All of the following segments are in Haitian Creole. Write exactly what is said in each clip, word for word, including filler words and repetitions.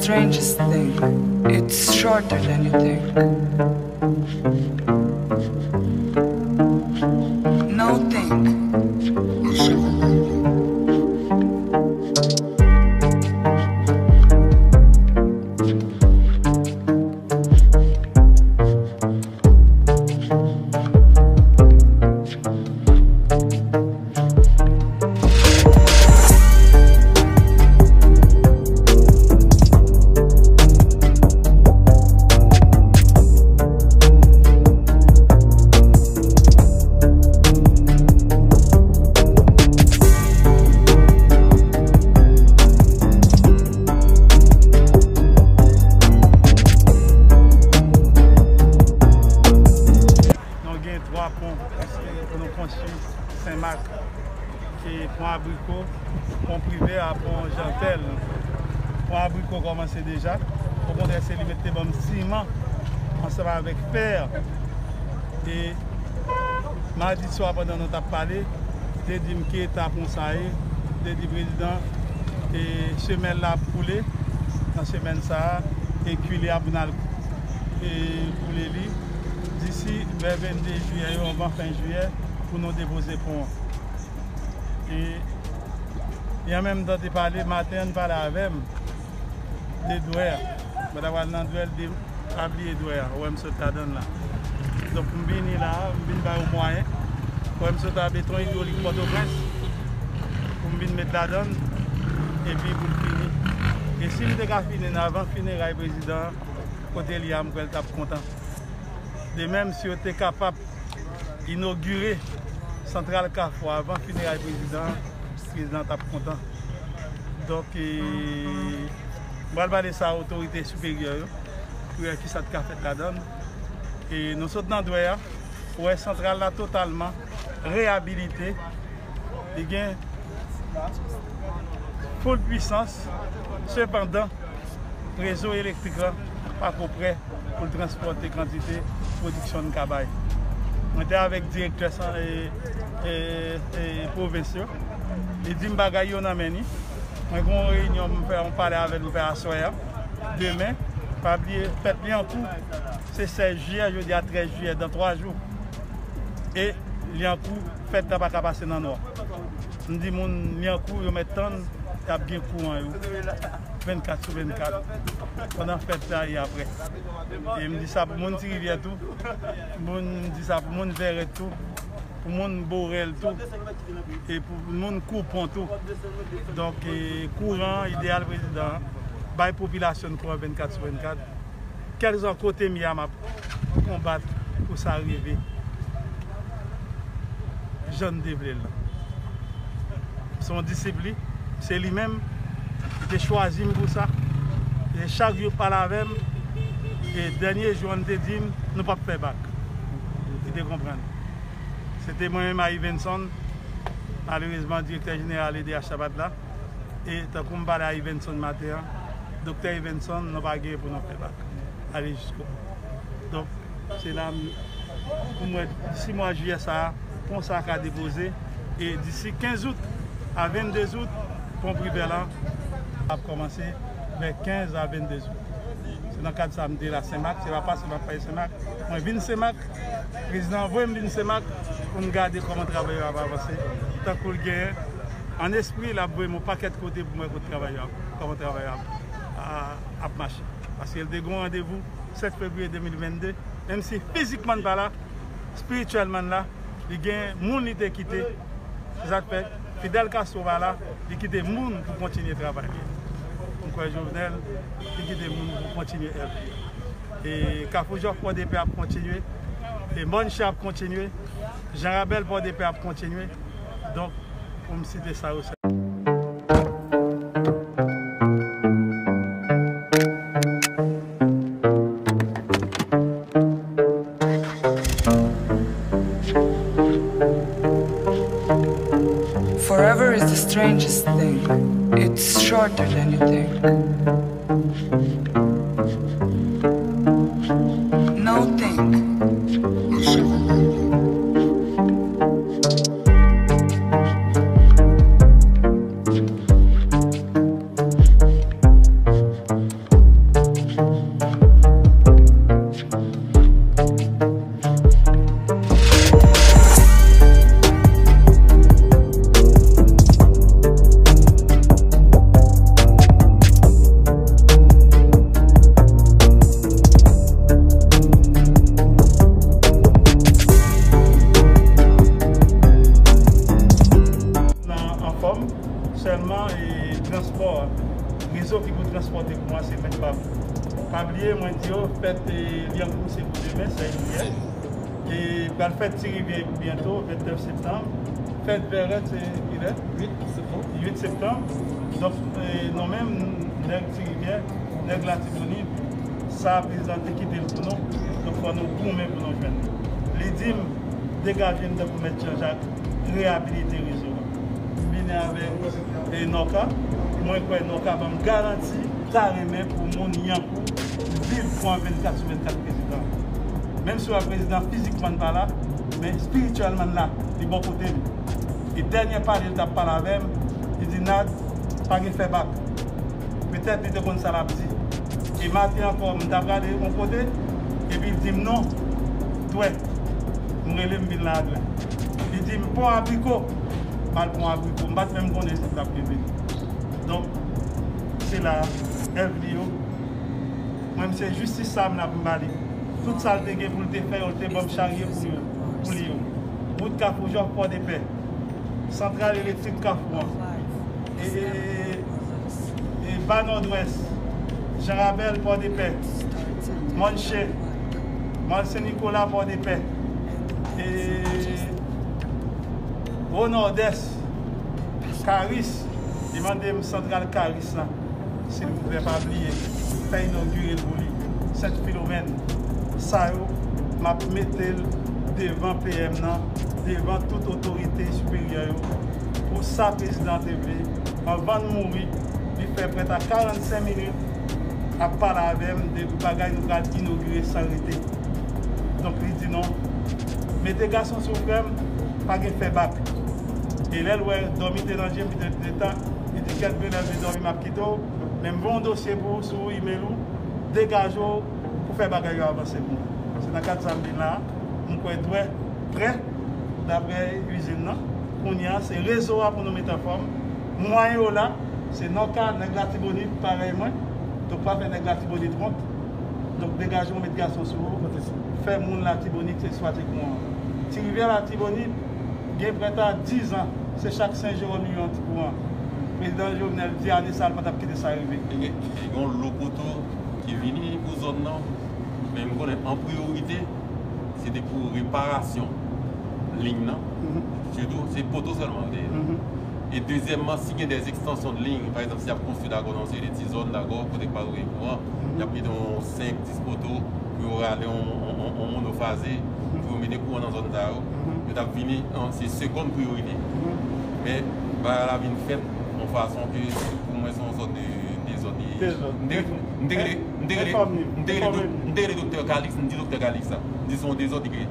Strangest thing. It's shorter than you think. No think. Nou gen twa pon ke nou konstwi Senmak, e pon Abriko, pon Privè a, pon Jantèl. Pon Abriko kòmanse deja. Okontrè, se li mete ban m siman ansanm avèk fè. E madi swa, pandan nou t ap pale, li te di m ki eta pon sa ye. Li te di prezidan, e semèn la ap koule nan semèn sa a, e kile a pou n al, e koule li disi vè vennde jiyè yo, anvan fen jiyè, pou nou depoze pon an. E, e an menm tan, te pale, maten an, li pale avè m de dwè a. Mwen ta pral nan dwè, li di m, pa bliye dwè a, ou wè m sot ladan l la. Donk, m vini la, m vin ba yo mwayen. Ou wè m sot a Beton Idwolik Pòtoprens, pou m vin met ladan l, epi pou l fini. E si m te ka fini n avan fineray prezidan an, kote l ye a, m kwè l t ap kontan. De menm, si yo te kapab inogire santral Kafou a avan fineray prezidan an, prezidan an t ap kontan. Donk, e, m pral pale sa a otorite siperyè yo, pou wè kisa t ka fèt ladan l. E nou sot nan dwè a, ou wè santral la totalman reyabilite. Li gen full pwisans, sepandan, rezo elektrik la pako prè pou l transpòte kantite pwodiksyon n ka bay. Mwen te avèk direktè san-, e, e, e, pwovens yo. Li di m bagay yo nan men ni. Mwen gen yon reyinyon m fè, yon pale avè l m fè aswè a. Demen, pa bliye, fèt Lyankou, se sèz jiyè, jodi a trèz jiyè, dan twa jou. E Lyankou, fèt la pa ka pase nan nwa. M di moun Lyankou, yo mèt tann, y ap gen kouran yo vennkat sou vennkat pandan fèt la e aprè. E m di sa pou moun Ti Rivyè tou, moun, m di sa pou moun Vèrèt tou, pou moun Borèl tou, e pou moun Koupon tou. Donk, e, kouran, ideyal prezidan an, bay popilasyon n kouran vennkat sou vennkat. Kèlkeswa kote m ye a, m ap konbat pou sa rive jan n te vle l lan. Se yon disip li, se li menm ki te chwazi m pou sa. E chak jou l pale avè m, e dènye jou an, li te di m, nou p ap fè bak. Li te konprann. Se te mwen menm a Ivenson, malerezman, direktè jeneral E D H Chabat la. E tankou m pale a Ivenson maten an, Doktè Ivenson, nou pa gen pou nou fè bak. Ale jiskobou. Donk, se la m, pou mwen, disi mwa jiyè sa a, pon sa a ka depoze. E disi kenz out a vennde out, pon Privè la ap kòmanse vè kenz a vennde out. Se nan kad sa m te la Senmak, se pa paske m ap pale Senmak. Mwen vin Senmak, prezidan an voye m vin Senmak pou m gade kòman travay yo ap avanse. Tankou l genyen, an espri, l ap voye m yon pakèt kote pou m wè kote travay yo ap, kòman travay yo ap, a, ap mache. Paske l te gen yon randevou sèt fevriye de mil vennde, menm si fizikman l pa la, espirityèlman l la, li gen moun li te kite. Se sa k fè, Fidel Castro pa la, li kite moun pou kontinye travay li. M kwè Jovenel, li kite moun pou kontinye èv li. E Kafou Jòf Pòdepè ap kontinye, e Mòn Chè ap kontinye, Jan Rabèl Pòdepè ap kontinye. Donk, pou m site sa yo sèlman. Forever is the strangest thing. It's shorter than you think. No think. Fèt pa, pa bliye, mwen di yo, fèt, eh, Lyankou se pou demen, sèt jiyè. E pral fèt Ti Rivyè byento, vennèf septanm. Fèt Vèrèt se kilè? Uit septanm. Uit septanm. Donk, eh, nou menm, nèg Ti Rivyè, nèg Latibonit, sa prezidan te kite l pou nou. Donk, fò nou goumen pou nou jwenn li. Li di m, degaje m tankou Mèt Jan Jak, reyabilite rezo a. M vini avèk, eh, Nòka. Mwen kwè Nòka ban m garanti, ta renmen pou moun Lyankou viv pou an vennkat sou vennkat prezidan. Menm si w wè prezidan fizikman pa la, men espirityèlman la, li bò kote m. E dènye pale l t ap pale avè m, li di, Nad, pa gen fè bak. Petèt li te konn sa l ap di. E maten ankò, m t ap gade yon kote, epi l di m, non, Dwè. M rele, m vin la a Dwè. Li di m, pran abriko. M al pran abriko. M pa t menm konnen si m t ap rive. Donk, se la, èv li yo. Mwen, m se jistis sa m la pou m ba li. Tout sa l te gen pou l te fè yo, l te ban m charye pou yo, pou li yo. Wout Kafou Jòf, Pòdepè. Santral elektrik Kafou an. E, e, e, e Ba Nòdwès. Jan Rabèl, Pòdepè. Mòn Chen. Mòn Sen Nikola, Pòdepè. E, Wo Nòdès. Karis. Li mande m santral Karis la. Silvouplè, pa bliye, fè inogire l pou li. Sent Filomèn, sa yo, m ap mete l devan P M nan, devan tout otorite siperyè yo, pou sa prezidan te vle. Anvan l mouri, li fè prèt a karannsenk minit ap pale avè m de bagay nou pral inogire san rete. Donk, li di non. Mete gason sou frè m, pa gen fè bak. E lè l wè dòmi te nan je m, li te, li te tan, li di, kèt, vre lè m vle dòmi, m ap kite w. Men m voye yon dosye pou ou sou email ou, degaje w pou fè bagay yo avanse pou mwen. Se nan kad sa m vin la a, m kwè Dwè prè, daprè izin nan. Kounye a, se rezo a pou nou mete anfòm. Mwayen yo la, se Nòka, nèg Latibonit, parèy mwen. Donk, pa fè nèg Latibonit wont. Donk, degaje w, met gason sou ou. Fè moun Latibonit se swatik mwen an. Ti Rivyè Latibonit, gen prèt a diz an, se chak senk jou yo yon ti kouran. Prezidan Jovenel di ane sa a, l pa t ap kite sa rive. Gen, gen yon lo poto ki vini pou zòn nan, men m konnen an priyorite, se te pou reparasyon liy nan. Mhm. Sitou, se poto sèlman yo te ye. Mhm. E dezyèmman, si gen de ekstansyon de liy, pa egzanp, si y ap konstwi dakò nan yon seri de ti zòn dakò, kote k pa gen kouran, mhm, y ap mete yon senk, dis poto pou yo rale yon, yon, yon, yon monofaze, mhm, pou yo mete kouran nan zòn sa yo. Mhm. Yo t ap vini an, se segond priyorite. Mhm. Men, bagay la vin fèt yon fason ke, pou mwen, se yon sòt de dezòd li ye. Dezòd. M te, m te rele, m te rele, m te rele dok-, m te rele doktè Calix, m di doktè Calix sa. M di se yon dezòd li kreye.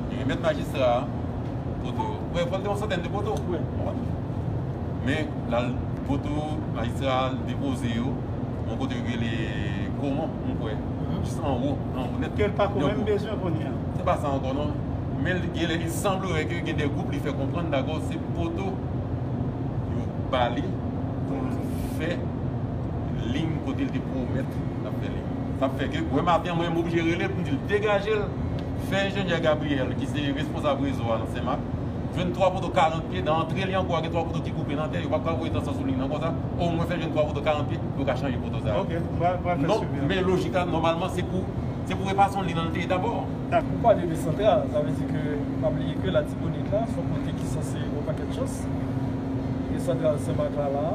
Li remèt majistra a poto yo. Wi, fò l te yon santèn de poto. Wi. Men, la, poto, majistra a depoze yo yon kote yo rele Komon, m kwè. Mhm. Jis anwo, anwo nèt. Ke l pa ko menm bezwen kounye a. Se pa sa ankò, non. Men l gen lè, il semblerait que gen de gwoup li fè konprann, dakò, se poto yo ba li pou l fè liy kote l te pwomèt l ap fè liy. Sa fè ke, wè, maten an, mwen, m oblije rele l pou m di l degaje l, fè enjenyè Gabriel, ki se responsab rezo a nan Senmak, jwenn twa poto karant pye, nan antre Lyankou a, gen twa poto ki koupe nan tè, yo p ap ka voye tansyon sou liy nan konsa, omwen fè jwenn twa poto karant pye, pou yo ka chanje poto sa yo. Ok, m pral, m pral fè swivi a. Non, men lojik la, nòmalman, se pou, se pou repasyon liy nan l te ye dabò. Ou pale de santral, sa vle di ke, pa bliye ke Latibonit la, se yon kote ki sanse yon pakèt chans. E santral Senmak la, la,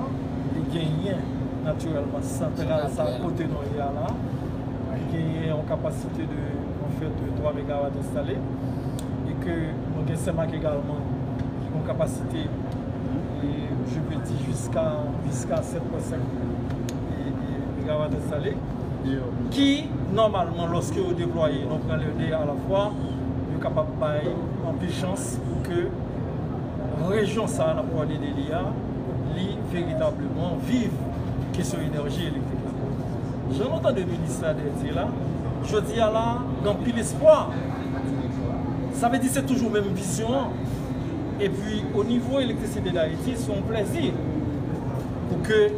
li genyen natirèlman santral sa kote nou ye a la. Li genyen yon kapasite de, an fèt, de twa megawat enstale. E ke nou gen Senmak egalman, ki gen yon kapasite, e, je peux dire, jiska, jiska sèt pwen senk, e, e, megawat enstale. Ki, nòmalman, lòske yo deplwaye, nou pran le de a la fwa, yo kapab bay anpil chans pou ke rejyon sa a n ap pale de li a, li veritableman viv kesyon enèji elektrik la. Jan nou tande minis la di la, jodi a la, gen anpil espwa. Sa vle di se toujou menm vizyon an. Epi, o nivo Elektrisite Dayiti, se yon plèzi pou ke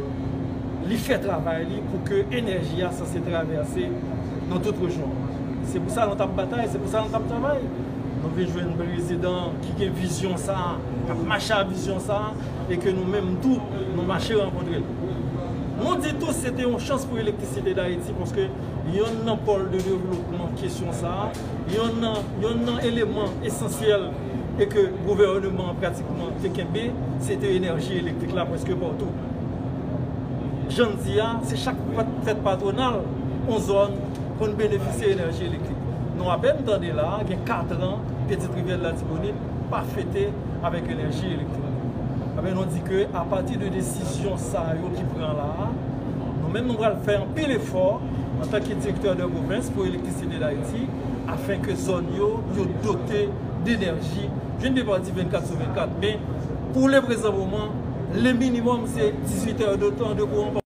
li fè travay li, pou ke enèji a sanse travèse nan tout rejyon. Se pou sa nou t ap batay, se pou sa nou t ap travay. Nou vin jwenn prezidan ki gen vizyon sa a, k ap mache ak vizyon sa a, e ke nou menm tou, nou mache rankontre l. Nou di tou se te yon chans pou Elektrisite Dayiti, paske yonn nan pòl de devlopman kesyon sa a, yonn nan, yonn nan eleman esansyèl e ke gouvènman an pratikman te kenbe, se te enèji elektrik la prèske patou. Jan n di a, se chak fèt, fèt patwonal, yon zòn konn benefisye enèji elektrik. Nou apèn tande la, gen kat an, Petite Rivière de l'Artibonite pa fete avèk enèji elektrik. Ebyen, nou di ke apati de desizyon sa yo ki pran la a, nou menm nou pral fè anpil efò antanke direktè de pwovens pou Elektrisite Dayiti, afin ke zòn yo, yo dote d enèji. Je ne peux pas dire vennkat sou vennkat, men pou le prezan moman, le minimòm se dizuit è de tan de kouran.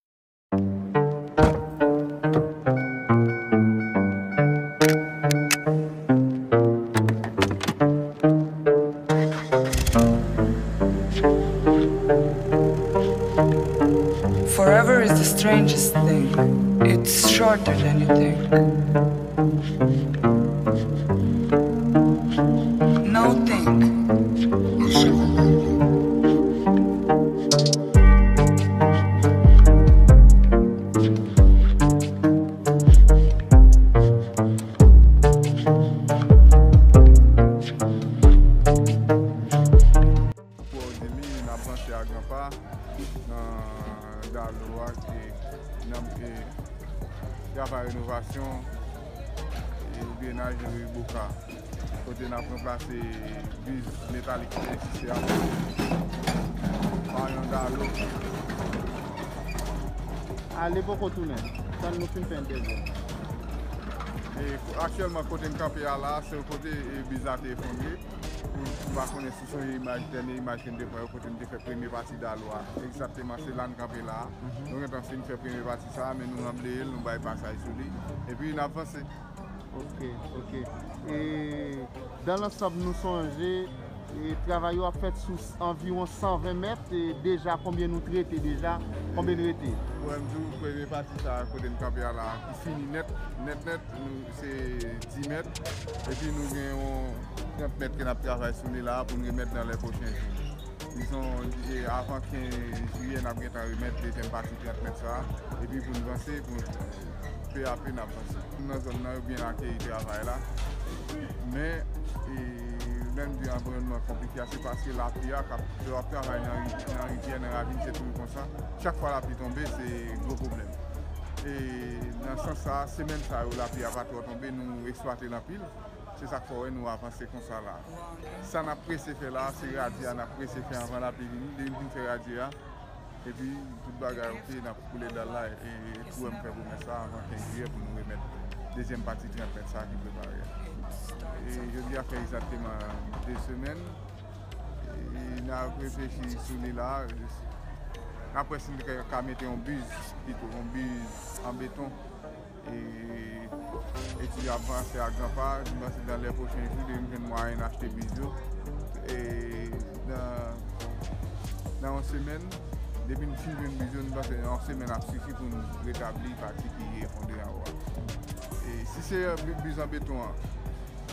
Forever is the strangest thing. It's shorter than you think. No think. Pou w di li, n ap vanse a gran pa nan Dalo a, e, nan, e, travay renovasyon e drenaj nan ri Boka, kote n ap ranplase biz metalik ki te egziste avan pa yon Dalo. Ale poko tounen, tann nou fin fè entèvyou. E aktyèlman, kote n kanpe a la, se kote, e, biz la te efondre. Ou, ou pa konnen si se yon imaj, dènye imaj ke n te pran yo, kote n te fè premye pati Dalo a. Egzakteman, se la n kanpe la a. Nou gentan fin fè premye pati sa a, men nou anbleye l, nou bay pasaj sou li. Epi n ap vanse. Ok, ok. E dan lansanm, nou sonje, e travay yo ap fèt sou s- anviwon san ven mèt, e deja konbyen nou trete deja, konbyen n rete? Bon, m di w, premye pati sa a, kote n kanpe a la, ki fini nèt, nèt, nèt, nou, se dis mèt. Epi nou gen yon trant mèt ke n ap travay sou li la a pou n remèt nan lè pwochen jou. Dizon, e, avan kenz jiyè, n ap gentan remèt dezyèm pati trant mèt sa a. Epi pou n vanse, pou n, pe a pe, n ap vanse. Moun nan zòn nan, yo byen akeyi travay la. Men, e, lè m di anviwònman konplike a, se paske lapli a, k ap, lè w ap travay nan ri-, nan rivyè, nan ravin, se toujou konsa. Chak fwa lapli tonbe, se gwo pwoblèm. E nan sans sa a, semèn sa yo, lapli a pa twò tonbe, nou eksplwate l anpil. Se sa k fè w wè nou avanse konsa la. Sa n ap prese fè la a, se radye a n ap prese fè anvan lapli vini. Depi n fin fè radye a, epi tout bagay oke, n ap koule dal la, e tou wè m fè pwomès la, anvan kenz jiyè pou nou remèt dezyèm pati trant mèt sa a ki prepare a. E jodi a fè egzakteman de semèn, e n ap reflechi sou li la, n ap wè si n ka, ka mete yon biz, pito, yon biz an beton. E etid yo ap vanse a gran pa, m panse nan lè pwochen jou, depi m jwenn mwayen n achte biz yo. E nan, nan yon semèn, depi n fin jwenn biz yo, m panse nan yon semèn ap sifi pou n retabli pati ki efondre anwo a. E si se bi-, biz an beton an,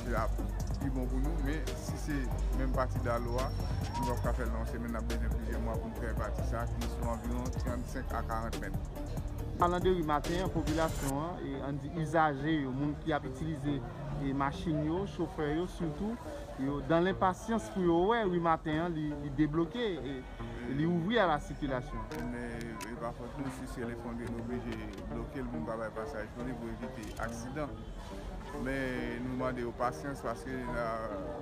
se ap pi bon pou nou, men si se menm pati Dalo a, nou p ap ka fè l nan yon semèn, n ap bezwen plizyè mwa pou n fè pati sa a, ki sou anviwon trannsenk a karant mèt. Palan de ri Maten an, popilasyon an, e ann di izaje yo, moun ki ap itilize, e machin yo, chofè yo sitou, yo dan lenpasyans pou yo wè ri Maten an li, li debloke, e li ouvri a la sikilasyon. Men e pa fòt nou, si syèl efondre, nou oblije bloke l pou n pa bay pasaj pou li pou evite aksidan. Men nou mande yo pasyans, paske n a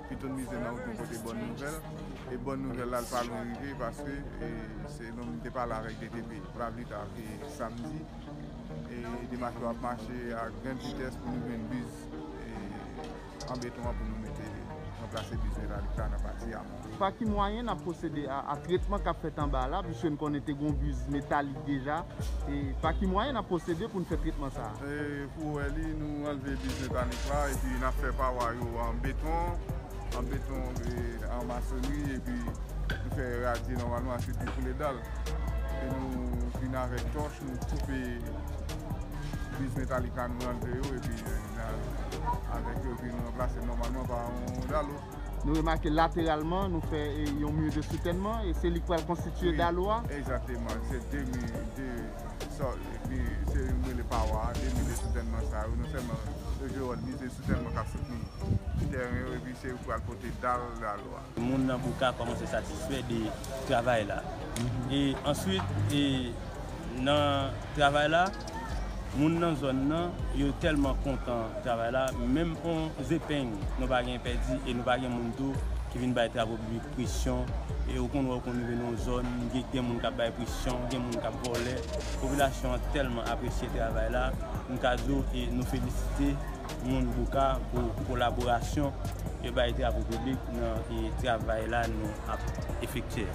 pito n mize nan wout nou pote bòn nouvèl. E bòn nouvèl la, l pa lwen rive, paske, e, se nou menm te pale avèk D T P pa pli ta ke samdi. E demach yo ap mache a grann vitès pou nou jwenn biz, e, an beton an pou nou mete, ranplase biz metalik la nan pati amont. Pa ki mwayen n ap pwosede a, a tretman k ap fèt anba la, piske n konnen te gen yon biz metalik deja, e pa ki mwayen n ap pwosede pou n fè tretman sa a? E pou w wè li, nou anlve biz metalik la, epi n ap fè pawa yo an beton, an beton, e, an masonri, epi nou fè radye nòmalman, answit nou koule dal. E nou vin avèk tòch, nou koupe biz metalik la, nou anlve yo, epi, e, n al avèk yo, epi nou ranplase nòmalman pa yon dalo. Nou remake lateralman, nou fè, e, yon mi de soutènman, e se li k pral konstitye dalo a? Egzakteman, se de mi, de, Epi se yo m rele pawa, de mil de soutènman sa yo, non sèlman yo jwe wòl mize soutènman k ap soutni tèren yo, epi se yo k pral pote dal dalo a. Moun nan Boka kòmanse satisfè de travay la. E answit, e nan travay la, moun nan zòn nan, yo tèlman kontan travay la, menm on zepeng, nou pa gen pèdi e nou pa gen moun tou ki vin bay travo piblik presyon. E ou konn wè, ou konn rive nan yon zòn, gen, gen moun k ap bay presyon, gen moun k ap vòlè. Popilasyon an tèlman apresye travay la, m ka di w, e nou felisite moun Boka pou kolaborasyon yo bay travo piblik nan, e travay la nou ap efektye a.